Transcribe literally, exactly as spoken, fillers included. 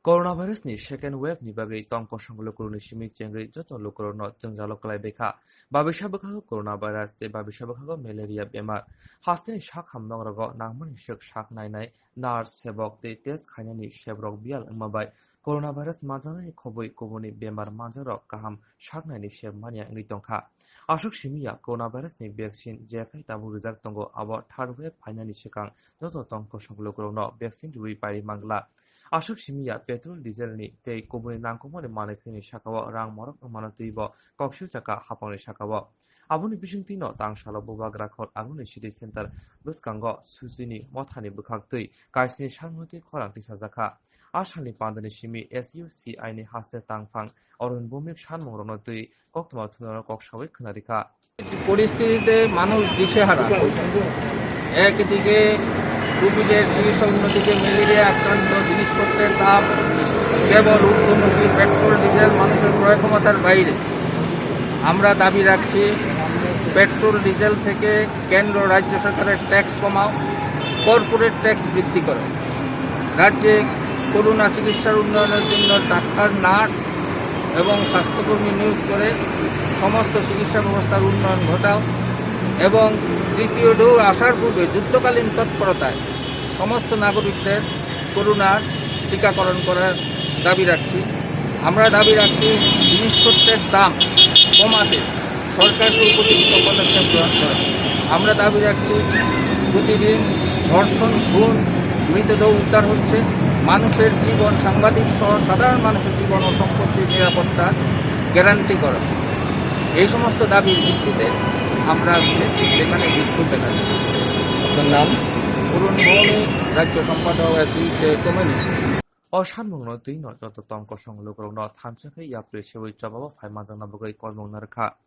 Coronavirus ni second wave ni bagwi tong kosong lukurokni simi chengwi joto lukurokno jwngjalo kwlaibaikha. Babisa bwkhago coronavirus tei babisa bwkhago malaria bemar. Hasteni sak hamnokrogo nangmani swk sak nainai nurse, sebok tei test khainani sebrok biyal wngma bai coronavirus manjaknai khobwi kubuni bemar manjakrok kaham saknaini sep manya wngwi tongkha. Aswk simi ya coronavirus ni vaccine je khai tabuk rijak tongo, abo third wave phainani swkang joto tong kosong lukurokno vaccine riwi pairi mangla. Aswk simi ya petrol, diesel ni tei kubuni nangkukmani manwi khwini sakao rang morok wngmano twibo kok sui chaka hapangni sakao. Aboni bisingtwino tang salo bubagra khor aguni city center bwskango sujini mothani bwkhak twi kaisni salmwtwi khorang tisajakha. A salni pandani simi S U C I ni haste tangphang Arun Bhowmik sanmungrokno twi koktwma thungrokno kok saui khwnarikha. পরিস্থিতিতে মানুষ দিশেহারা। একদিকে কোভিডের চিকিৎসা, অন্যদিকে ম্যালেরিয়া আক্রান্ত, জিনিসপত্রের দাম কেবল ঊর্ধ্বমুখী, পেট্রোল, ডিজেল মানুষের ক্রয় ক্ষমতার বাইরে। আমরা দাবি রাখছি, পেট্রোল, ডিজেল থেকে কেন্দ্র, রাজ্য সরকারের ট্যাক্স কমাও, কর্পোরেট ট্যাক্স বৃদ্ধি করো। রাজ্যে করোনা চিকিৎসার উন্নয়নের জন্য ডাক্তার, নার্স এবং স্বাস্থ্যকর্মী নিয়োগ করে সমস্ত চিকিৎসা ব্যবস্থার উন্নয়ন ঘটাও এবং তৃতীয় ঢেউ আসার পূর্বে যুদ্ধকালীন তৎপরতায় সমস্ত নাগরিকদের করোনার টিকাকরণ করার দাবি রাখছি। আমরা দাবি রাখছি জিনিসপত্রের দাম কমাতে সরকারকে উপযুক্ত পদক্ষেপ গ্রহণ করে। আমরা দাবি রাখছি প্রতিদিন ধর্ষণ, খুন, মৃতদেহ উদ্ধার হচ্ছে, মানুষের জীবন, সাংবাদিক সহ সাধারণ মানুষের জীবন ও সম্পত্তির নিরাপত্তা গ্যারান্টি করা। এই সমস্ত দাবির ভিত্তিতে আমরা আজকে এখানে বিক্ষোভ দেখাচ্ছি। আপনার নাম? অরুণ ভৌমিক, রাজ্য সম্পাদক, SUC communist. O sanmungno twi no joto tong kosong lukurokno thansa khe yapri seui chobao phai manjakna bagwi kormung narwkha.